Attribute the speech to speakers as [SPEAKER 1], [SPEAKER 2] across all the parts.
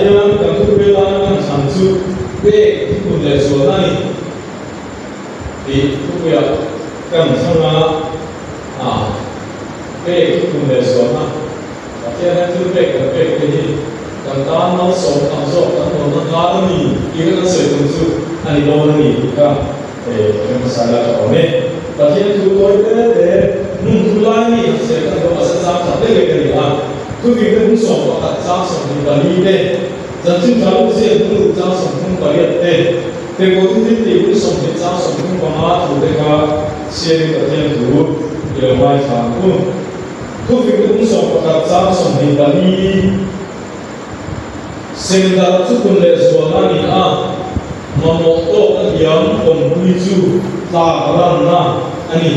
[SPEAKER 1] hian kan thupui atana kan thlan chu pek thupun leh zualna a ni tih thupuiah kan thlang a, a pek thupun leh zualna Pathian hian thil pek kan pek te hi kan tan malsawm tam zawk kan dawnna nghal a ni tih kha kan sawi tum chu a ni dawn a ni tih kha ka hmasa la tha awm e. Pathian thu tawi te te hmun thu lai mi han sawi khan rawh a sa chang khat lek lek a ni a, thufing te hmun 11 chang 24 te, chanchin tha lut ziak hmun ruk chang 38 te, Tirhkoh thu thil tih hmun 20 chang 35 thu te kha siamin Pathian thu i lo ngaithla ang u. Thufing te hmun 11 chang 24. Sendar chu kun leh zualna a ni a, mamawh tawk a liam kawmpui chu tlak ranna a ni.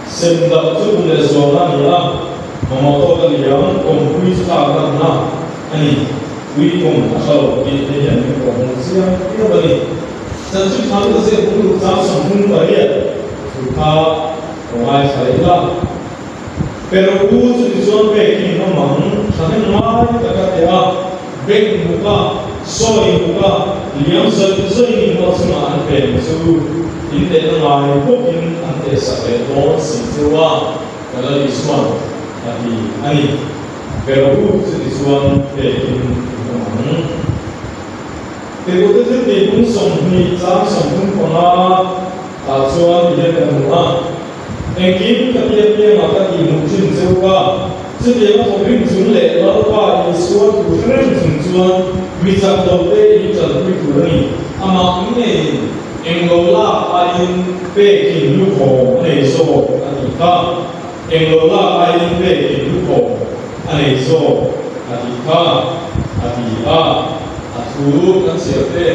[SPEAKER 1] Sendar chu kun leh zualna a ni a, mamawh tawk a liam kawmpui chu tlak ranna a ni. Ui kawng a hla lo tih te hian min kawh hmuh chiang viau a ni. Chanchin tha lutuk zet hmung ruk chang 38 thu kha ka ngaithla leh ila. Pero u chu tichuan pek in a mang thahnem ngai tak a ti a, bank muka, sawi muka, liam zawih zawih in ruah chungah an pem chu in tehna ngai bawkin an tehsak leh dawn si chu a, ka la Isuan a ti a ni. Pero u chu tichuan pek in a mang. Tirhkohte thil tih bung 20 chang 35 ah chuan ti hian kan hmu a. Engkim ka tia piangah ka tih hmuh thin cheu ka, chutianga thawkrim chung leh Lalpa Isua thu hre reng chung chuan mi chak lo te in tanpui tur a ni. Amah ngeiin eng lo lak aiin pekin lukhawm a nei zawk a tih kha. Eng lo lak aiin pekin lukhawm a nei zawk a tih kha a ti a. A thu kan chhiar te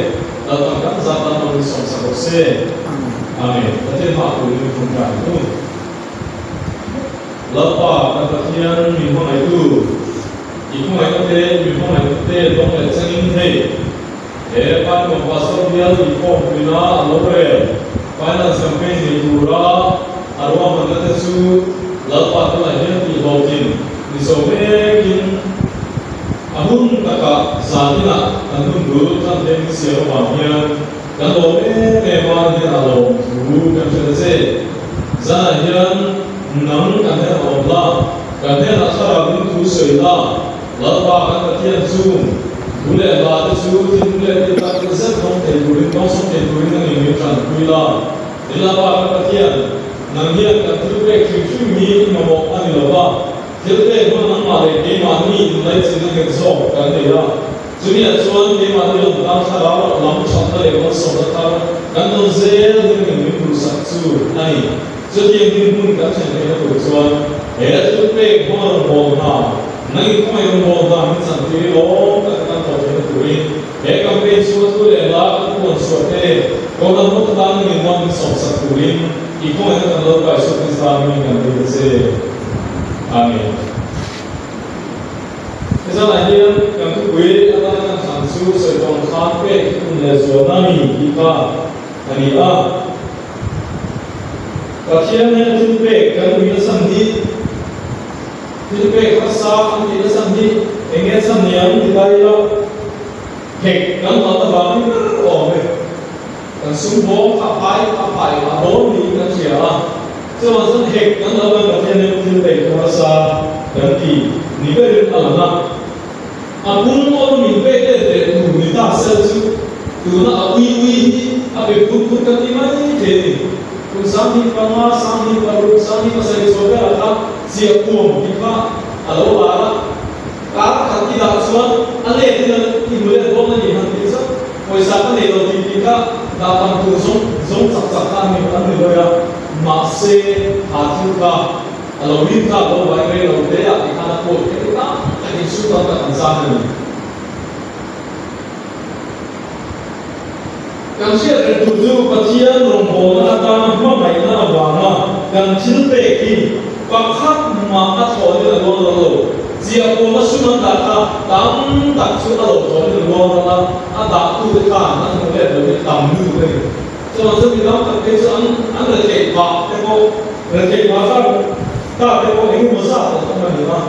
[SPEAKER 1] Lalpan kan zat tan lo in sawmsak rawh se. Amen. Pathian hmah turin min thung ta ang u. Lalpa kan Pathian min hmangaihtu, i khawngaihna te, min hmangaihtu te dawng leh changin hei he Paimawm Pastor bial inkhawmpuina a lo rel Finance Campaign nei tura a ruahmanna te chu Lalpa tunah hian tihhlawhtlin ni zo mekin a hun takah zan inah kan hun bul tan te min siam avang hian Kan lawm em em a, hian a lawm thu kan hre ta che. Zanah hian nang kan hnenah awm la, kan hnenah thlarau in thu sawi la, Lalpa kan Pathian chu thu leh hla te chu thinlung leh tih tak zet dawng thei turin, dawngsawm thei turin nang in min tanpui la. Ni Lalpa kan Pathian, nang hian kan thil pek hrim hrim hi i mamawh a ni lo va, thil pek hma nangmah leh keimahni inlaichinna nghet zawk kan nei a. Chuniah chuan keimahni lam tan thlarau lam thatna leh malsawmna thar kan dawn zel hi min min duhsak chu a ni. Chutiang dinhmun kan thlen theihna tur chuan he thil pek hma rawn bawl hna, nang in khawngaih rawn bawl hna min chantir lawm tak a kan thawh theihna turin he campaign chhunga thu leh hla kan puan chhuah te Kohhran hmawt atan nang in hma min sawmsak turin i khawngaihna kan lo kaihchhuak Krista hmingin kan dil ta che. Amen. Hezanah hian kan thupui atana kan thlan chu sawi tawng khan pek thupun leh zualna a ni tih kha a ni a. Pathian hian thil pek kan ui nachhan hi, thil pek harsa kan tih nachhan hi eng nge chhan ni ang ti ta ila, hek kan hlat avangin ber awm e. Kan sum bawm kha a pai a pai a dawn niin kan hria a. Chuvang chuan hek kan lo kan Pathian hian thil pek ka harsa kan ti ni berin a lang a. A pum awm min pek let leh tur ni ta sel chu tuna a ui ui hi a pe phut phut kan ti mai thei a ni. Kum 25, 26, 27 chhuah velah kha chiah kuam tih kha a lo lar a. Kar khat i dah chuan a let in a i hmu let dawn a ni han tih chuan pawisa ka nei lo tih tih kha dah tam tur zawng zawng chak chak kha an ni an ni lawi a, mahse ha thil kha a lo rin tlak lo vai rei lo hle ah tikhan a pawi thei tak tak in sum tam tak an zan a ni. Kan hriat reng tur chu Pathian rawngbawlna atana hmangaihna avanga kan thil pek hi pakhat mah a thlawnin a luang ral lo. Chiah pawma sum an dah kha tam tak chu a lo thlawnin a luang ral a, a dahtute khan an hmu let lovin tam lutuk a ni. Chuan chu mi tam tak phei chu an an retheih phah te pawh retheih phah zat ta te pawh engemaw zat an awm a ni a.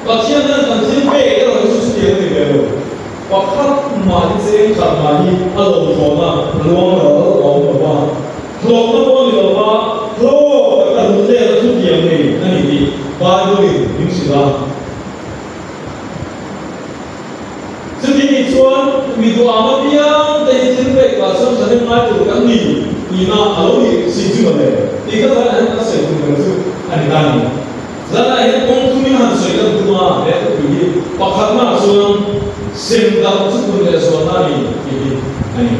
[SPEAKER 1] Pathian hian kan thil pek erawh hi chu chutiang a ni ve lo. Pakhat mah hi cheng khat mah hi a lo thawn a, luang ral a awm lo va. Hlawkna pawh a ni lo va, hlawk taka lut let a thutiam nei a ni tih Bible-in min hrilh a. Chuti nih chuan mi duham apiang te hi thil pek lah chuan thahnem ngai tur kan ni tihna a lo nih si chu mawle tih kha zan ah hian kan sawi tum ber chu a ni ta ni. Zan ah hian kawng thumin han sawi kan tum a, he thupui hi pakhatna ah chuan sem darh chu kun leh zualna a ni tih hi a ni.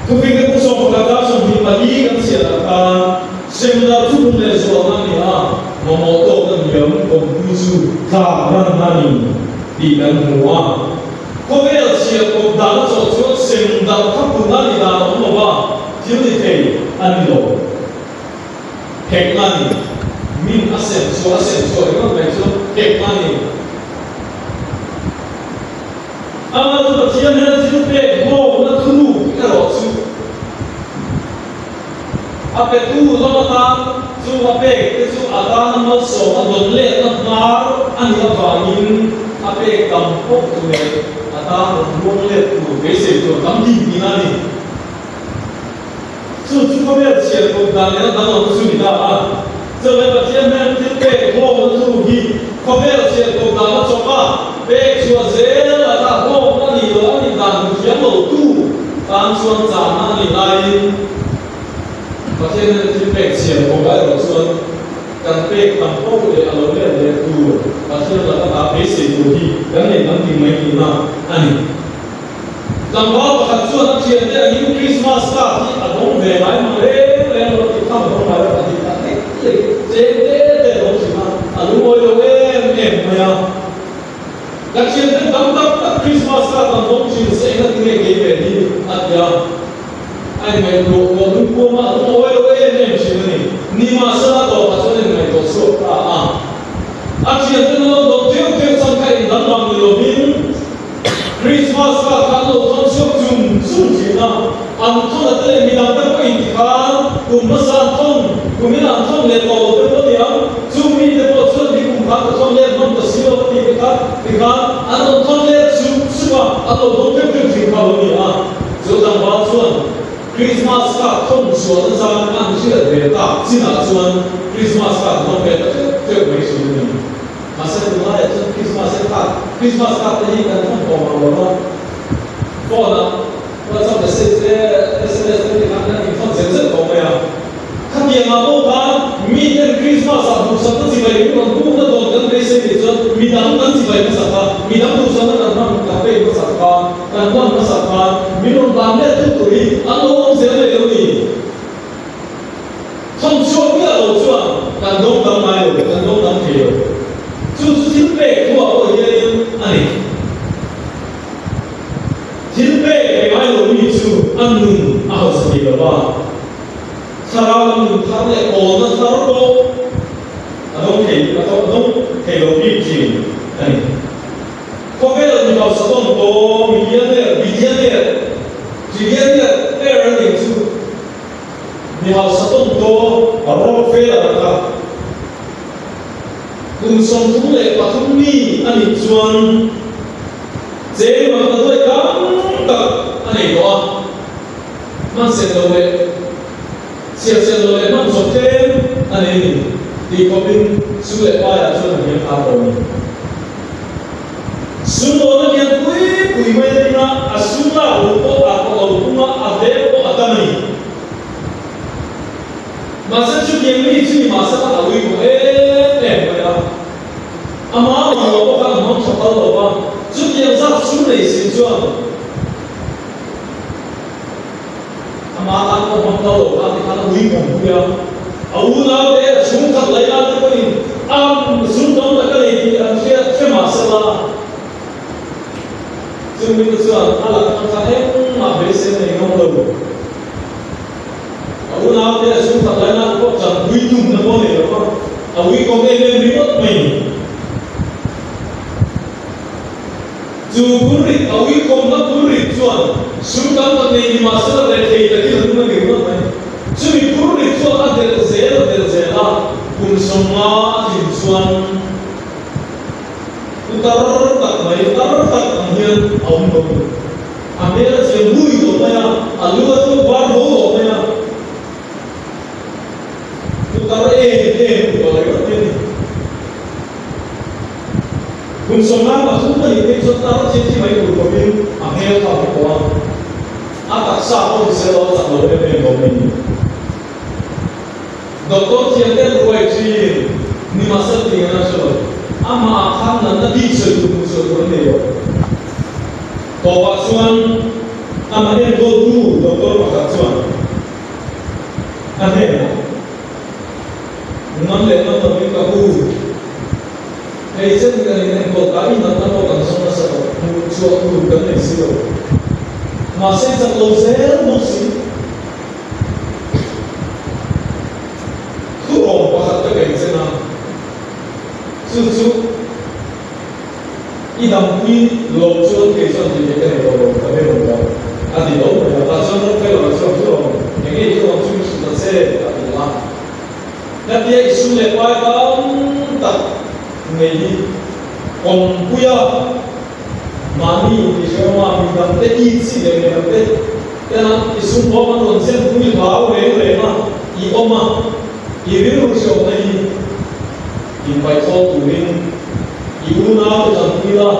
[SPEAKER 1] Thupui te kum 11 dar 24 kan chhiat ah khan sem darh chu kun leh zualna a ni a, mamawh tawk a niam kawngpui chu tlak ranna a ni. Tih kan hmu a. Khawvel chhiar kawp dan a chawh chuan sem darh kha pun a ni dan a awm lo va, thil ni thei a ni lo. Hekna a ni. Min a sem chhuah a sem chhuah ringawt mai chu hekna a ni. Ama chu Pathian hian thil pek hlawkna thunuk erawh chu A petu lam atan chu a pek te chu a tana malsawm a dawn letna hnar a nih avangin a pek tam pawh leh a tan rawn ruang let tur beisei tur tam ding tihna a ni. Chu chu khawvel chhiar kawp dan leh a danglam chu ni ta a. Chawlhne Pathian hmel thil pek hlawkna thu hi khawvel chhiar kawp dan a chawp a, pek chhuah zel a kha hlawkna a nih loh a nih dan hmu thiam lo tu tan chuan chahna a nih laiin Pathian hmel thil pek chhiar kawp ah erawh chuan kan pek tam poh leh a lo let leh tur Pathian laka ta beisei tur hi kan nei tam ting mai tihna a ni. Tlangval pakhat chuan a thiante angin Krismas card hi a dawng ve ngai mang reng reng lo tih kha a dawng ngai lo a tih tak lek lek cheng te te a dawng thin a, a lungawi lo em em mai a. Ka thiante tam tak tak Krismas card an dawng thin se enga tinge kei ve hi a ti a, a inngaihtuah kuah lungkuam a, a lungawi lo em em thin a ni. Nimahsela tawpah chuan a inngaihtuah chhuak ta a, a thiante lo dawng teuh teuh chuan kha indanglam ni lovin, Christmas kha khan lo thawn chhuak chum chum thin a, an thawn a te leh midang te pawh inti khan kum hmasa an thawn, kum in an thawn leh tawh lo te pawh niang, chu mi te pawh chuan hi kum khan ka thawn let hman ta si lo a tih te kha ti khan an rawn thawn let sup sup a, an lo dawng teuh teuh thin kha lo ni a, chu tlangval chuan Christmas kha thawn chhuahna zan an hriat ve tak chinah chuan Christmas kha an dawng ve ta teuh teuh mai thin a ni. Mahse tunlaiah chuan Christmas hi kha Christmas card te hi kan thawn tawh mang lo va, phone ah WhatsApp message te sms te tikhan kan inthawn zel zel tawh mai a. Khatiang ah pawh khan miten Christmas ah duhsakna chibai min rawn bukna dawn kan beisei nih chuan midang kan chibai hmasak a, midang duhsakna kan hman kan pek hmasak khan, kan hman hmasak khan min rawn dan let tu tur hi an lo awm zel mai lo ni. Thawn chhuak miah lo chuan kan dawng dang ngai lo, kan dawng dang thei lo. Chu chu thil pek thuah pawh hianin a ni. Thil pek pe ngai lo mi chu a nun a hausa thei lo va, thlarau lam nun thar leh kawlna thar pawh a dawng thei, a dawng thei lo bik thin a ni. Khawvel mi hausa tawn tawh, millionaire, billionaire, trillionaire er a nih chu. Mi hausa tawn tawh a Rockefeller a kha kum 33 mi a nih chuan cheng lam a duai tam tak a nei tawh a, hman sen lo leh chhiar sen lo leh hman zawk tlem a nei ni tih khawpin su leh paiah chuan a hniam phah tawh a ni. Sumdawnna lian pui pui mai a ding a, a sum lak luh pawh a lo pung a, a veng pawh a tam a ni. Mahse chutiang mi chu ni mahse a ui pawh em em mai a, amah a mang lo bawk a, a hmang tha kal lo va, chutiang zat sum nei sin chuan amah tan pawh hmang kal lo kha ti khan a ui pawm pui a, a unaute a chhungkhat lainate pawhin a sum tam tak a nei tih an hriat hre mahse la, Chung mite chuan a lakna kha engmah beisei nei ngam lo. A unaute a chhungkhat lainate pawh chanpui tumna pawh nei lo va, a ui kawm em em ringawt mai ni. Chu phurrit, a ui kawmna phurrit chuan sum tam tak nei ni mahsela rethei takin a nung a ni ringawt mai. Chumi phurrit chuan a delh zel a delh zel a, kum 50 a tlin chuan, Pu tar tak mai, tar tak ang hian. hian a awm tawh a ni. A hmel a chiang hui tawh mai a, a lu a chu var tho tawh mai a. Putar em em tawh ringawt hi a ni. Kum 53 a nih phei chuan tar chiang chi mai tur khawpin a hmel kha a hmu tawh a. A taksa pawh hrisel lo a chak lo em em tawh mai a ni. Doctor thiam te an ruai thin ni mahse tih an hre lo. Amah ah khan natna bik sawi tur hmuh chhuah tur an nei lo. Tawpah chuan amah enkawltu doctor pakhat chuan a hnenah, Ngam leh ngam lovin ka pu, hei chen kan in enkawl ta i natna pawh kan zawng nasa tawh, hmuh chhuah tur kan nei si lo. Mahse chak lo zel bawk si. Thurawm pakhat ka bei chen a, chu chu i dampui lo chuan kei chuan tih theih ka nei tawh lo, ka be rawn lo a ti lo mai a, tah chuan rawng fellow chuan thurawm eng nge i thurawm chu i hrilh ta che a ti a, hetia i sum leh pai tam tak nei hi kawmpuia Mahni intihhrehawma midangte itsi leh midangte tena i sumhawm an rawn zen pui hlau reng reng a, i awm a, i rilru hrehawmna hi inpaihthawk turin i unaute tanpui la,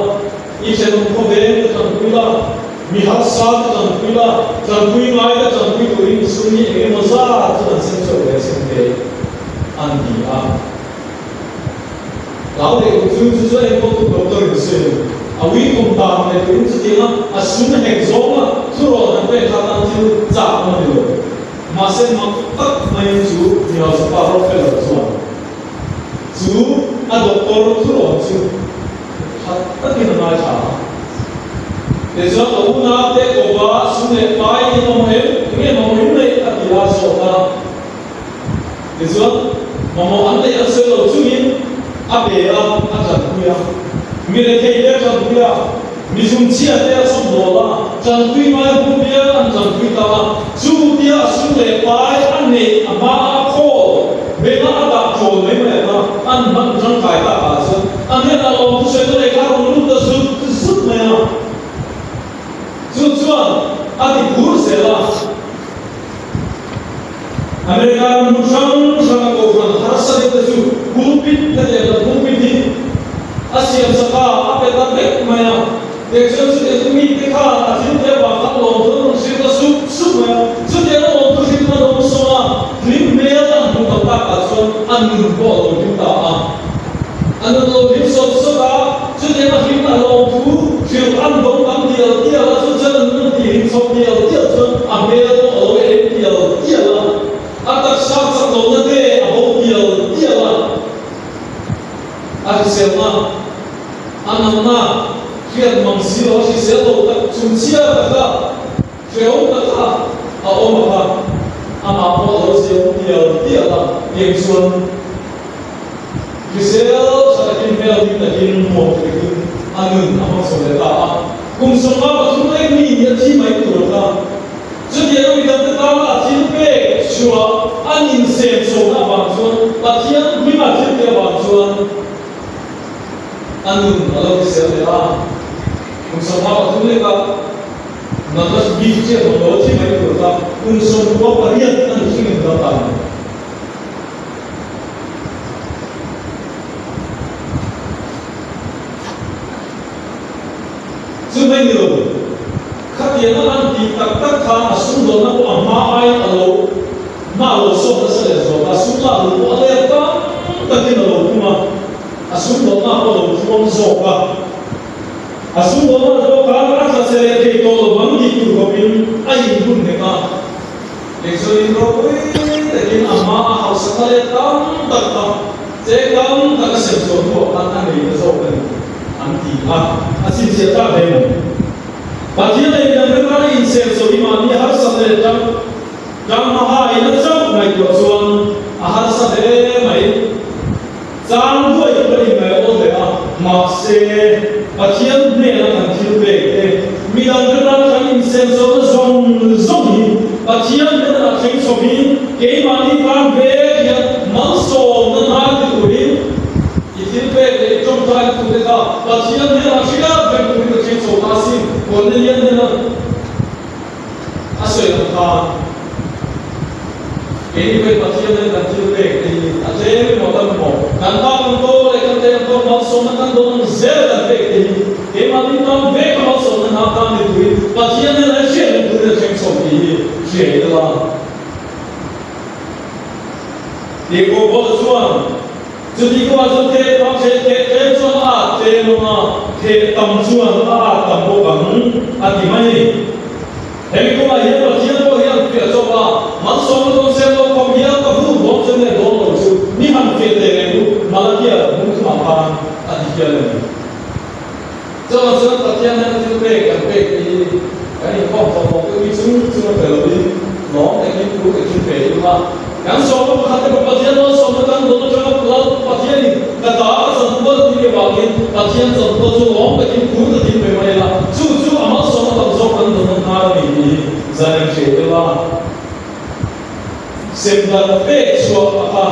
[SPEAKER 1] i thenawm khawvengte tanpui la, mi harsate tanpui la, tanpui ngaite tanpui turin i sum hi eng emaw zat chu kan sem chhuak ve sem ve an ti a. Hlau leh kum chu chu chu a enkawl tuk doctor in sawi a ni. A ui kum dan leh turin chutianga a sum hek zawnga thurawh han pek kha tan thil chak awm a ni lo. Mahse mak tak maiin chu mi hausa pa Rockefeller chuan chu a doctor thurawh chu tha takin a ngaithla a. Tichuan a unau te kawpa sum leh pai in awm em? Enge mamawh in neih? a ti a zawt a. Tichuan, mamawh an neih an sawi lo chungin a pe a, a tanpui a. Mi rethei te a tanpui a, mi zumchhia te a sawmdawl a, tanpui ngai hmu bial an tanpui ta a. Chu tia a sum leh pai a neih a hma a khawl benga a dah ṭawl mai mai ang a, an hman ṭangkai tak ah chuan a hnenah lawm thusawi na lehkha a rawn lut ta zut zut mai a. Chu chuan a ti phur zel a. America ram hmun hrang hranga kohhran harsa deuh te chu pulpit hetiang kan pulpit hi a siam sak a, a pe ta vek mai a. Tiang chuan chutiang chu mite khan a thil te avang khan lawmthu an rawn hrilh ta sup sup mai a. Chutiang a lawmthu hrilh an awm sawm a, hlim hmel an hmuh tak takah chuan a nun pawh a lo hlim ta a. A nun a lo hlim sawt sawt a, chutiang a hlim a lawmthu hrilh an dawng tam tial tial a, chu chuan a nun an tihlim chho tial tial chuan a hmel pawh a lo eng tial tial a, a taksa chak lohna te a bo tial tial a, a hriselna, a natna hriat mang si lo, a hrisel lo tak chungchhia taka hrehawm taka a awm a kha, amah pawh a lo ziam tial tial a, tiang chuan. Hrisel tha takin hmel ding takin nuam takin a nun a hmang chho leh ta a. Kum 53 lek mi nih a thi mai tur a kha. Chutiang a midangte tana a thil pek chhuah an insem chhohna avang chuan Pathian hming a thil tih avang chuan a nun a lo hrisel leh a. Kum 53 leka natna bik chiah lo a thi mai tur a kha. Kum 98 a ni thlengin dam ta ni. Chu mai ni lo, khatianga an tih tak tak khan a sumdawnna pawh a hma aiin a lo hma a lo sawm nasa leh zawk a, sum lak luh pawh a let tam takin a lo pung a, a sumdawnna pawh a lo tluang zawk a, a sumdawnna pawh khan a tla che leh thei tawh lo vang tih tur khawpin a inbun nghet a. Tichuanin ropui takin a hma a hausa leh tam tak kha cheng tam tak a sem chhuah hnuah khan a nei ta zawk a ni an ti a, a chhinchhiah tak hle mai. Pathian leh midang te tana insem chho hi mahni harsat leh tang tang hmaha in a chauh ngaihtuah chuan a harsa hle mai. Chang duai tur a inngaih awl hle a, mahse Pathian hnena kan thil pek te, midang te tana kan insenchawlhna zawng zawng hi Pathian hnena a thleng chhawpin keimahni tan vek hian malsawmna hnar ti turin i thil pek leh i tawngtai tute kha Pathian hnena hriat reng turin ka thleng chho ta si. Cornelia hnena a sawi ang khan, Keini pawhin Pathian nen kan thil pek te hi a tlem emaw tam emaw, kan tak ang tawk leh kan tlem ang tawk malsawmna kan dawn ang zel kan pek te hi keimahni tan vek a malsawmna hna tan ni turin Pathian nen a hriat reng turin a thleng chho tih hi hria ila. Tirhkoh Paula chuan, Chuti kawngah chuan theh tam theh theh tlem chuan a at tlem ang a, theh tam chuan a at tam bawk ang, a ti mai a ni. Hemi kawngah hian Pathian pawh hi an fiah chawp a, malsawmna dawn sen lo khawp hian ka vur dawn che nge dawn lo chu mi han fiah teh reng u, Malakia hmun thumah khan a ti hial a ni. Chuvang chuan Pathian hian thil pek kan pek te hi kan inkhawm tawh tawh te mi chung chung a pe lovin lawm takin thu takin pe ila. Kan sawmna pakhat te pawh Pathian malsawmna kan dawn atanga Lal Pathianin ka ta ka chanpual tih leh vangin Pathian chanpual chu lawm takin thu takin pe mai ila, chu chu a malsawmna tam zawk kan dawn a hnar a ni tih hi zan in hria ila. Semdan pek chhuah a kha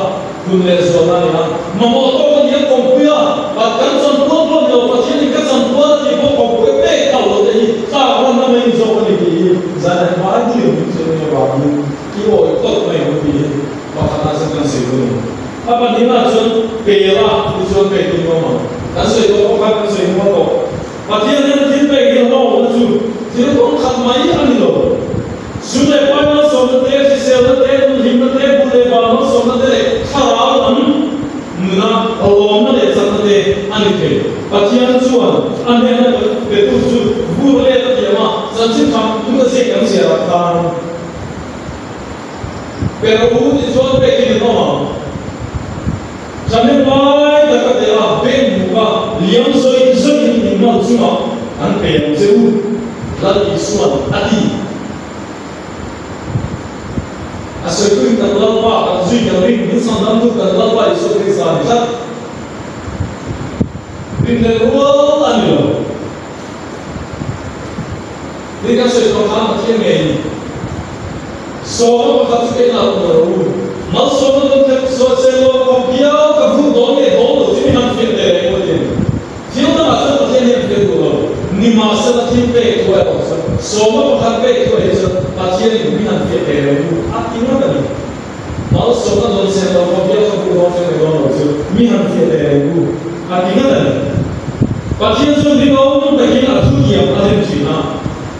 [SPEAKER 1] hun leh zualna a ni a, mamawh tawk a ni a kawngpui a, pat kan chanpual pawh ni lo, Pathianin ka chanpual a tih pawh kawngpui a pek phal lo te hi tlak ranna mai ni zawk a ni tih hi zan ah Bible in min hrilh mai avangin i awi tawt mai ang tih hi pakhatah chuan kan sawi dawn a ni. A pahnihna chuan pela ti chuan pek in awm ang. Kan sawi tawh pawh khan kan sawi hma tawh. Pathian hian thil pek hi a hlawkna chu thil kawng khat mai a ni lo. Sum leh pai malsawmna te, hriselna te, nunhlimna te, bu leh val malsawmna te leh thlarau lam nuna lawmna leh chakna te a ni thei. Pathian chuan a hnena petu chu vur let a thiam a, chanchin tha nuna ziak kan ziah ah khan pe rawh u tih chuan pekin an awm ang. Thahnem lai taka te a beng hmuka liam zawih zawihin in mal chungah an pe ang che u, Lal Isua'n a ti. A sawituin kan Lalpa kan zui kan ring min chhandamtu kan Lalpa Isua Krista a ni tlat. Rinhlelh rual a ni lo. Ni kan sawi tawh khan Pathian ngei ni. Sawma pakhat chu kei nau tur rawh u. Malsawmna dawn kher sawi se lo khawp hial ka vur dawn nge dawn lo chu mi han fiah teh reng u tin. Thil dangah chuan Pathian hian fiah duh lo. Nimahsela thil pek thu erawh chuan sawma pakhat pek thu ah hi chuan Pathianin mi han fiah teh reng u a ti ngawt a ni. Malsawmna dawn se lo khawp hial ka vur dawn che nge dawn lo chu mi han fiah teh reng u a ti ngawt a ni. Pathian chuan rinawm takin a thutiam a rem thin a,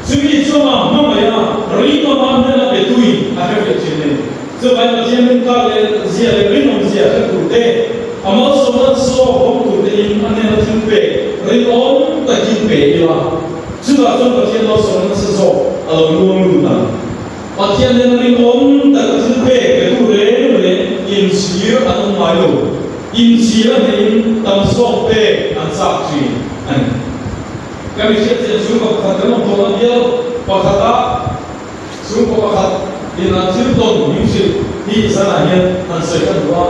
[SPEAKER 1] chumi chungah hmangaih a, rinawma hnena pe tuin a hre ve thin a ni. Chuvai Pathian rintlak leh zia leh rinawm zia hre tur te, a malsawmna sawk bawm tur te in a hnena thil pek rinawm takin pe ila, chutah chuan Pathian malsawmna nasa zawk a lo luang lut ang. Pathian hnena rinawm taka thil pek pe tu reng reng inchhir an awm ngai lo. Inchhir a hnehin tam zawk pek an chak thin a ni. Ka mi hriatchian chhungkaw pakhat kan awm tawhna bial pakhata chhungkaw pakhat in an thil tawn min hrilh hi zanah hian han sawi ka duh a.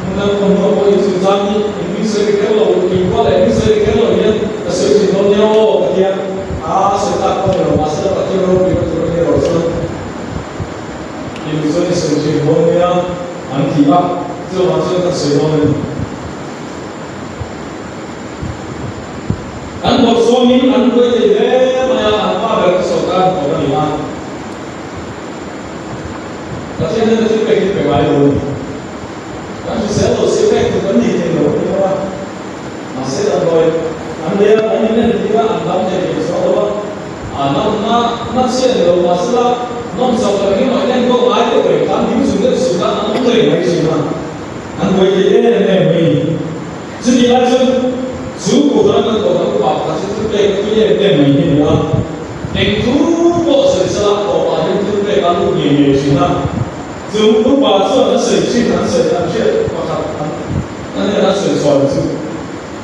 [SPEAKER 1] Hmun dang awm hnuah pawh inchungchang hi engtin sawi ri kher lo, engkual leh engtin sawi ri kher lo hian ka sawi thin dawn nia aw ka tia, a sawi tak pawh ni lo mahse Pathian ropui ka tur a nia erawh chuan i duh chuan i sawi thin dawn nia an ti a, chuvang chuan kan sawi dawn a ni. An bawrh sawmin an buai thei hle mai a, an pa ber chu sawrkar hnathawk a ni a. Pathian hian a thil pek hi pe ngai lo a ni. Kan hrisel lo sia pek tur kan nei thei lo a ni lo a. Mahse damdawi an lei a, an in entir a, an dam thei thei chuang lo a. A nawmna na chiah ni lo mahsela nawm chauh tak engemaw in enkawl ngai deuh reng khan ding chung deuh si khan an awm reng mai thin a. An buai thei em em mai a ni. Chutih lai chuan chu Kohhran kan tawh dan upa pakhat chu thil pek a tui em em mai hi a ni a. Eng thu pawh sawi sela tawpah hian thil pek a lut ngei ngei thin a. Chu upa chuan a sawi thin an sawi an hriat pakhat an a hnenah a sawi chhuah chu,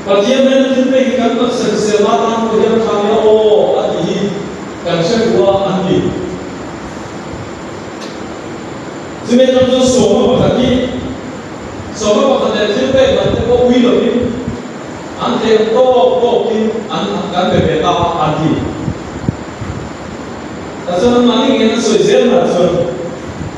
[SPEAKER 1] Pathian hnena thil pek hi kan taksa hriselna atan pawh hian a tha nia aw a tih hi kan hre duh a an ti. Chumi atang chuan sawma pakhat hi sawma pakhat leh thil pek lam te pawh ui lovin an thei ang tawk tawkin an kan pe ve ta a an ti. Tah chuan anmahni ngeiin an sawi zel hna chuan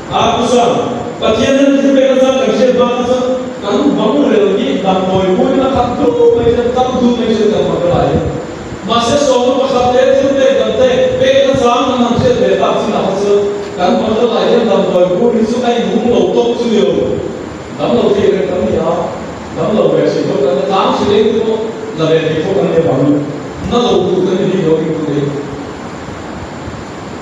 [SPEAKER 1] a pu chuan Pathian hian thil pek a chang kan hriat hma kha chuan kan bang rel hi damdawi pawhin a khat deuh mai hian tam dun mai hian kan bang rel ah hian mahse sawmna pakhat te thil pek. tak chinah kha chuan kan hotel-ah hian damdawi bur hi chu a inhung lo tawp chu ni lo. Damlo thei reng kan ni a, damlo ve hri pawh kan ni, tlang hri leng te pawh la ve thei pawh kan ni avangin na lo tur kan ni bik lo ringtu te hi.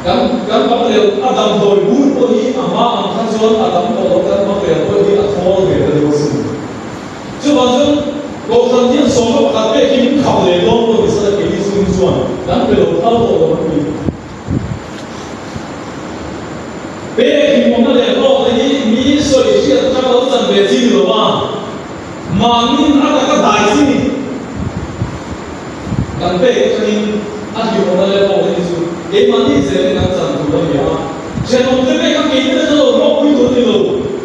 [SPEAKER 1] Kan kan bang leh a damdawi bur pawh hi a hma ang kha chuan a dam tawh lo, kan bang leh pawh hi a thawl ve ta deuh asin. Chuvang chuan Kohhran hian sawmna pakhat pek hi min khap leh dawn pawh ni sela keini chhung chuan kan pe lo phal tawh lo an ti. Pek hlimawmna leh hlawkna hi mi sawi hriat atanga lo chan ve chi ni lo va, mahniin a taka dai chi ni. Kan pek atangin a hlimawmna leh hlawkna hi chu keimahni zelin kan chan tur a ni a. Thenawmte pek kha keini te chuan lo hlawkpui tur a ni lo,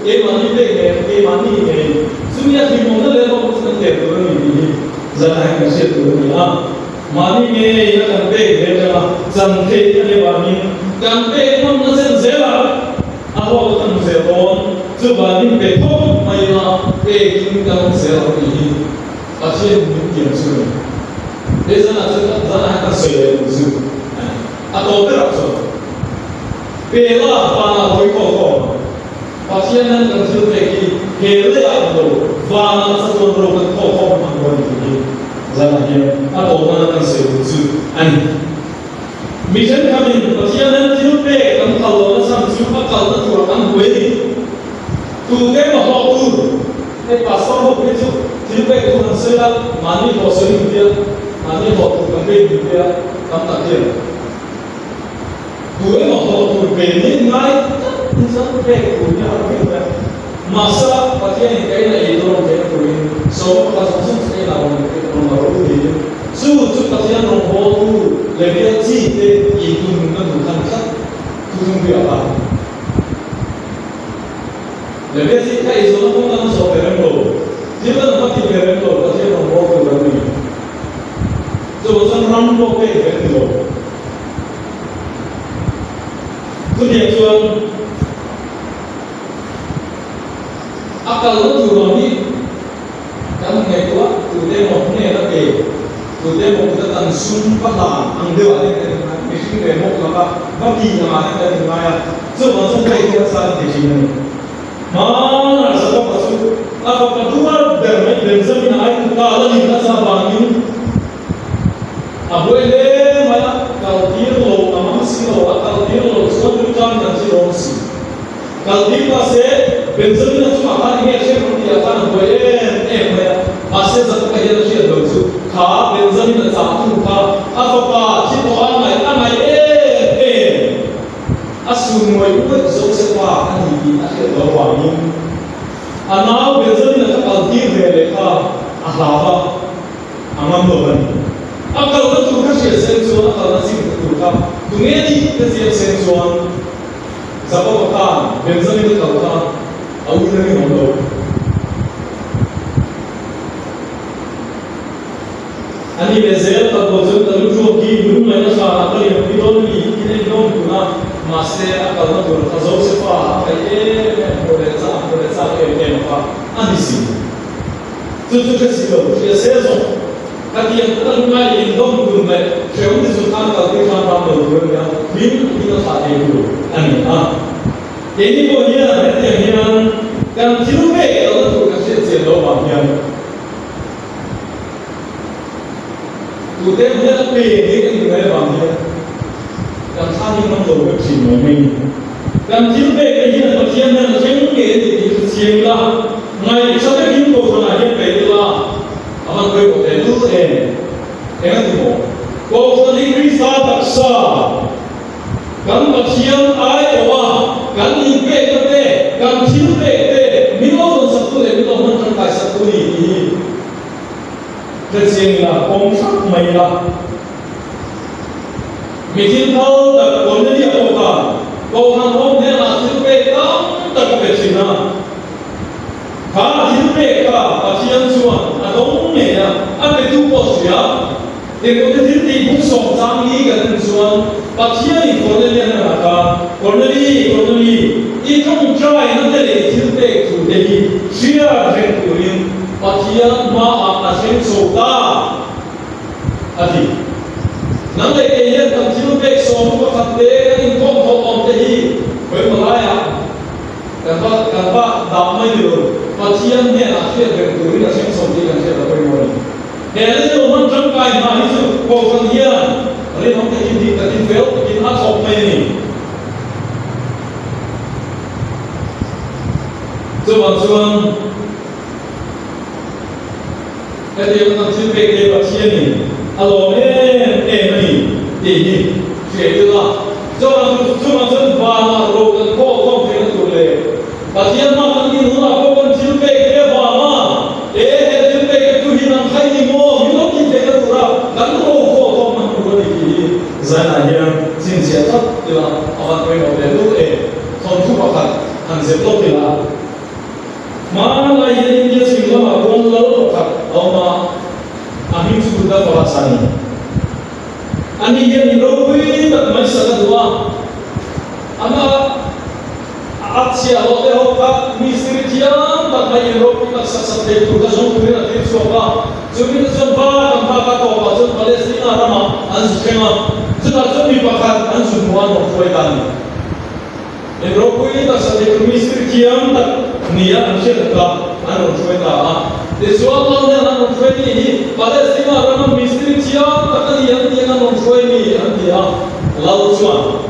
[SPEAKER 1] keimahni pek ngei keimahni ngei chumi a hlimawmna leh hlawkna chu kan tel tur a ni tih hi zanah hian kan hriat tur a ni a. Mahni ngei a kan pek ve atanga chan theih a nih avangin kan pek ngamna chen zelah a hlawk kan hmu zel dawn. Chuvangin pe thawk mai ila pekin kan awm zel ang tih hi Pathian min tiam chu a ni. He zanah chuan kan zanah hian kan sawi leh duh chu a ni. A tawp berah chuan pe la vanah hawi khawk khawk ang. Pathian nan kan thil pek hi he leiah ang lo, vanah chatuan ro kan khawk khawk ang ang ni tih hi zanah hian a tawp nana kan sawi duh chu a ni. Mi thenkhatin Pathian nan thil pek kan phal lohna chhan chu a kalna turah kan buai a ni. Tute emaw hlawh tur, hei pastor ho phei chu thil pek tur an sawi a, mahni hlawh sawi min tia, mahni hlawh tur kan pek min tia tam tak hian. Tu emaw hlawh tur pe ni ngai tak hi chuan pek tur hi a har viau mai a. Mahsela Pathianin ka ina ei tur a rawn theihna turin sawma pakhat zawng zawng chu ka inah rawn rawn la rawh u tiin chu chu Pathian rawngbawltu leh bial chi te intununna tur khan tlat thuthlung hi a hlan. Leh bial chi kha eizawnna kawng dang a zawh ve rem lo, thil dang a hma tih ve rem lo Pathian rawngbawltu an ni. Chuvang chuan ram pawh pek ve a ni lo. Chutiang chuan a kalna tur lam hi kan ngaihtuah tute emaw hnen a pe, tute emaw kuta kan sum va hlan ang deuh ah hian kan inngai, mihring ve mawk laka va ti ang ah hian kan inngai a, chuvang chuan hei hi a san ti thin a ni. Hmanah Jakob-a chu a fapa duar ber mai Benjamin-a ai kuta la nin a za vangin A buai hle mai a, kal tir lo a mang si lo, a kal tir lo chuan lu tan kan thi dawn si. Kal tir ta se, Benjamin-a chungah khan enge a hriat ang tih ah khan a buai em em mai a, mahse Jakob-a hian a hriat lo chu kha Benjamin-a chah tu kha a fapa thi tawh a ngaih a ngaih em em a sun ngawih ngawih Josefa a ni tih a hriat lo vangin a nau Benjamin-a kha kal tir ve leh kha a hlau a. A ngam lo a ni. A kalna tur kha hriat sen chuan a kalna chin kha tur kha tunge ni ka ziak sen chuan Jakob-a khan Benjamin-a kal kha a ui reng in awm lo. A ni leh zel kal pawh chuan ka lu ruak hi lungngaihna hranah ka lian pui dawn a ni tih a inlawm tun a, mahse a kalna tur kha Josefa a ngaih em em hmuh leh chak hmuh leh chak em em kha a ni si. Chu chu hre si lo, hria se zawk. Ka tiang ka lungngai leh indawm dun leh hrehawm ti chung khan kaltir hram hram lo tur a ni a, hlim takin a thlah thei tur a ni a. Keini pawh hian hetiang hian kan thil pek lohna tur kan hriat chian loh vang hian tute hian a pe ni kan ti mai avang hian kan thla hi ngam lo vek thin mai mai ni. Kan thil pek te hian Pathian hian a thleng ngei a ni tih hre chiang ila, Ngaihsa takin Kohhranah hian peih ila a van pawimawh teh lul em? Eng a ti maw? Kohhran hi Krista taksa, kan Pathian aiawha kan inpekna te, kan thil pek te min lo rawn saktu leh min lo hman tangkai saktu a ni tih hi hre chiang ila, pawm thlap mai ila. Mi thil phal tak Cornelia pawh khan Kohhran ho hnenah thil pek tam tak a pe thin a. Kha thil pek kha Pathian chuan a dawng ngei a, a petu pawh a hria. Engpawhte thil tih buk sawm chang hi kan en chuan Pathianin Cornelia hnenah khan, Corneli, Corneli, i tawngtaina te leh i thil pek thu te hi hriat reng turin Pathian hmaah a thleng chho ta, a ti. Nang leh kei hian kan thil pek sawm pakhat te kan inkhawm tawh. te hi khawi maw laiah kan va kan va dah mai ni lo, Pathian hnenah hriat reng turin a thleng chho tih kan hriat a pawimawh a ni. He lei lo hman tangkai hna hi chu Kohhran hian rinawm takin dik takin fel takin a thawk mai a ni. Chuvang chuan hetiang kan thil pek te Pathianin a lawm em em a ni tih hi hriat ila. Chuvang chuvang chuan vanah ro kan khaw khawm theihna tur leh Pathian hma kan din hunah pawh kan thil pek te avanga e he thil pek te chu hi nang khai ni maw min lo tih theihna tura kan ro khaw khawm hman tur a ni tih hi zanah hian chhinchhiah tlat ila a van pawimawh leh lut e. Thawnthu pakhat han zep lawk ila hmanlai hian India chhim lamah khuan lal pakhat a awm a, a hming chu Buddha Palace a ni. Ani hian in ropui tak mai sak a duh a, amah A chhiahhlawh te ho kha mistiri thiam tak mai in ropui tak sak sak thei tur kha zawng turin a tir chhuak a. Chumi te chuan va kan phak a tawpah chuan Palestina ramah an zu thleng a, chutah chuan mi pakhat an zu hmu a an rawn hruai ta a ni. In ropui tak sak thei tur mistiri thiam tak nia an hriat kha an rawn hruai ta a. Tichuan lal nen an rawn hruai mi hi Palestina rama mistiri thiam tak a ni an tih an rawn hruai mi an ti a, lal chuan.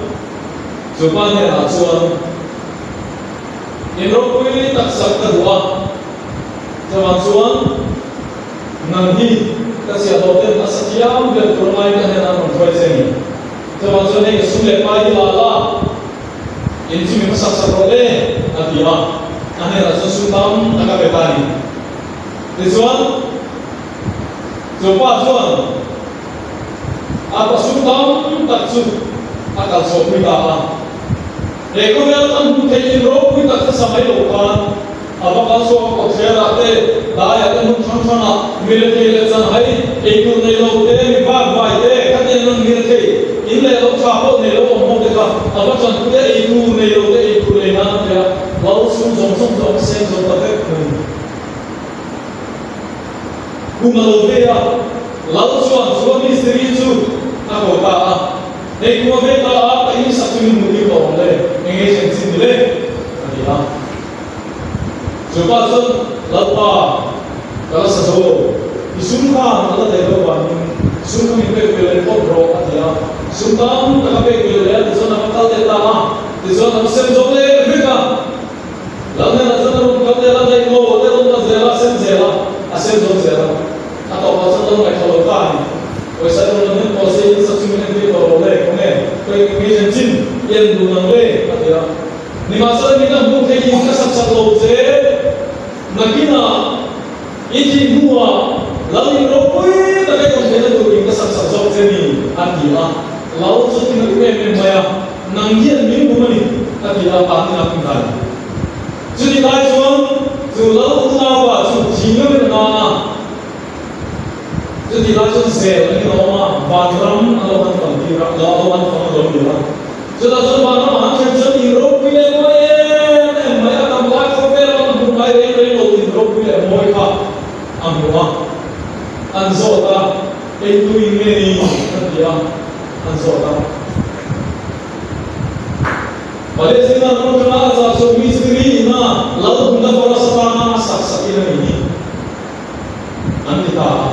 [SPEAKER 1] Chu pa hnenah chuan, In ropui tak sak ka duh a, chuvang chuan nang hi ka chhiahhlawh ten a sa thiam ber tur angai ka hnenah an rawn hruai che a ni. Chuvang chuan hei ka sum leh pai hi la la, in chu mi hmasak sak rawh le, a ti a, a hnenah chuan sum tam tak a pe ta a ni. Tichuan, chu pa chuan, A pasum tam tak chu a kal chhuahpui ta a. He khawvel kan hmuh theih in ropui tak hmasa mai lo khan a va kal chhuak a kawtthlerah te, daiah te hmun hrang hrangah mirethei leh chanhai ei tur nei lo te, mi vak vai te, khatiang ang mirethei in leh lo tha pawh nei lo awm ho te kha a va chanpui a, ei tur nei lo te ei tur lei nan a pe a, lo sum zawng zawng chu a va seng zo ta vek mai. Kum a lo ve a, Lal chuan chu a mistiri chu a ko ta a, Hei kum a ve ta a, ka in sak chu min hmuh tir tawh ang le, eng nge chen chin ni le? a ti a. Chu pa chuan, Lalpa, ka la sa zo lo, i sum khan a la daih lo vangin sum kha min pek ve leh phawt rawh, a ti a. Sum tam tak a pek ve leh a, tichuan a va kal leh ta a, tichuan a va sem zo leh vek a. Lalnena chuan a rawn kal tel a, daih lo a rawn la zel a, a sem zel a, a sem zo zel a. A tawpah chuan lo ngaihthla lo ta a ni. Pawisa erawh lo hnem tawh se, in sak chu min entir tawh lo le, khawnge, ka in ngei zen chin, i en duh nang le, a ti a. Nimahsela min la hmuh theih in ka sak sak lo che, nakinah i thih hnuah Lal in ropui taka i awm theihna tur in ka sak sak zawk che ni, a ti a. Lal chu tin a duh em em mai a. Nang hian min bum a ni, a ti a, tan in a kun dan. Chuti lai chuan chu lal unaupa chu thing a melh na a, chuti lai chuan zel an in a awm a, vanram a lo han fang tir a, lo han fang a lo ni a. Chutah chuan vanram a han thlen chuan in ropui leh mawi em em mai, a tam lai khawvel a hmu ngai reng reng lo in ropui leh mawi kha a hmu a, an zawt a, Ei tui nge ni? a ti a. An zawt a. Palestina ram atanga a zah chu mistiri ina lal hunna forest atana a sak sak in a ni hi an ti ta a.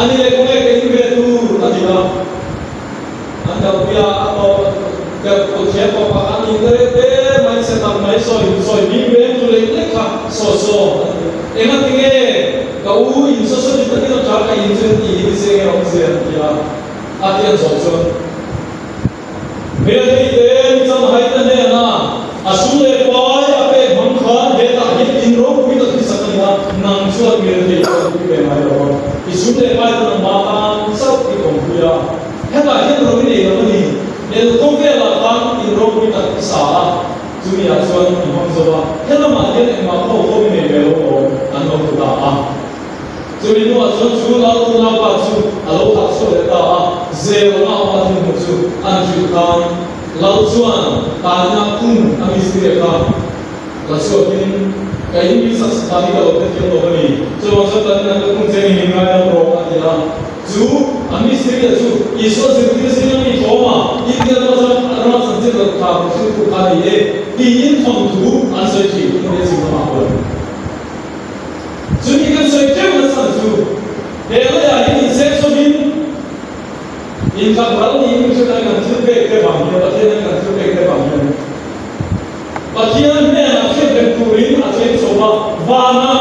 [SPEAKER 1] Ani leh kawng e ka in ve tur a ti a. An kalpui a, a tawp ka kawthiam pawp a an in ta reuh te mai chhe tak mai sawi sawi bik veng chu lek lek kha saw saw a ti a. Engati nge ka u in saw saw ti takin a tha ka in chu tih hi nise nge awmzia an ti a. A ti an zawh chuan Hmelhei te Michanhai te hnena a sum leh pai a pek hmang khan hetah hian in ropui tak hi sak a ni a, nang chuan hmelhei pawh i pui ve ngai lo a, i sum leh pai te nangmah tan chauh i awmpui a, hetah hian ro i nei lo a ni, hel khawvelah khan in ropui tak i sa a, chumi ah chuan i hmang zo a, helamah hian engmah khaw khaw i nei ve lo awm an lo ti ta a. Chumi hnuah chuan chu lal unaupa chu a lo thah chhuah leh ta a, zel anga awm a thil hmuh chu an hrilh khan lal chuan tanina khum a mistiri a kha la chhuakin, Ka in mi sak sak hi ka lo hrethiam lo a ni, chuvang chuan tanina ka khum che ni min ngaidam rawh a ti a. Chu a mistiri a chu Isua zirtir zinga mi thawma India rama chanchin rawn thah hrilh. a ni e tiin thawnthu an sawi thin India chhim lamah pawh. Chumi kan sawi teuh na chhan chu he laiah hian insensawmin inthak ral niin min hriat a kan thil pek te vang hian Pathian hian kan thil pek te vang hian Pathian hnenah hriat reng turin a cheng chho a, vana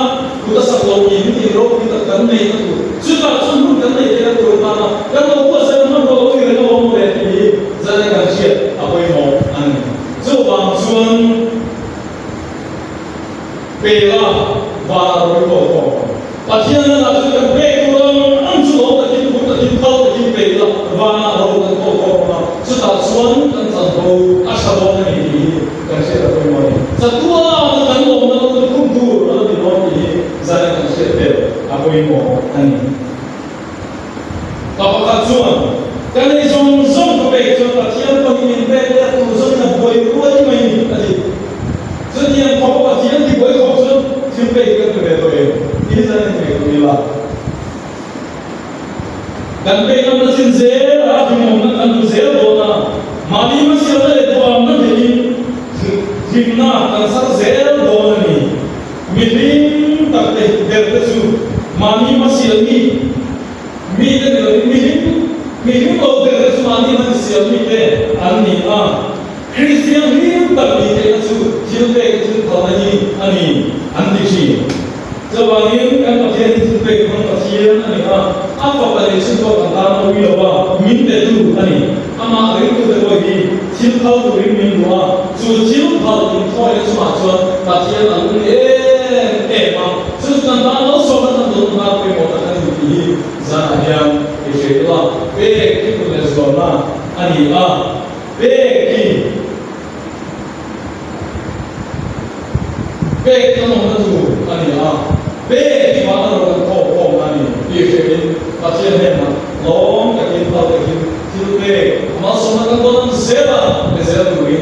[SPEAKER 1] kut a sak lo in in ropui tak kan neihna tur, chutah chuan hun kan neih theihna tur atana kan lo buatsaihna hmanrua lo ni reng alawm mawle tih hi zan kan hriat a pawimawh a ni. Chuvang chuan Pela vana ropui tawk tawk ang. Pathian hnenah chuan kan pek tur ang ang chu lawm takin, phur takin, phal takin pe ila, vanah ro kan tawk tawk ang a, chutah chuan kan chanvo a tha dawn a ni tih hi kan hriat a pawimawh a ni. Chatuana kan lawmna lo kan khum tur a la ni dawn tih hi zan kan hriat tel a pawimawh a ni. Pa pakhat chuan, Ka nei zawng zawng ka pek chuan Pathian pawhin min pek leh a tur zawngin a buai ruai mai ni, a ti. Chutiang khawpa Pathian ti buai khawp chuan thil pek kan pe ve tawh em? Tih hi zan in ngaih duh ila. Kan pek lamna chin zel a, hlimawmna kan duh zel dawn a, mahni hmasialna leh duhamna theihin hlimna kan sar zel dawn a ni. Mi hlim tak te ber te chu mahni hmasial mi mi te ni lovin mi hlim mi hlim lo ber te chu mahni hmasial mi te an ni a. Kristian hlim tak ni theihna chu thil pek thil phalna hi a ni an ti thin. Chuvangin kan Pathian hi thil pek hmang Pathian a ni a, a fapa leh chhungkaw kan tan a ui lo a, min petu a ni. Amah ringtute pawh hi thil phal turin min duh a, chu thil phal inthawina chungah chuan Pathian a lung em em a, chu chu kan tan lo sawmna kan dawn nghal pawimawh tak a ni tih hi zanah hian i hre ila, pek hi kut leh zualna a ni a, pek hi pek kan awmna tur a ni a, pek hi vana ro kan thawk khawmna a ni tih hrein Pathian hnenah lawm takin phal takin thil pek malsawmna kan dawn ang zel a, pe zel turin.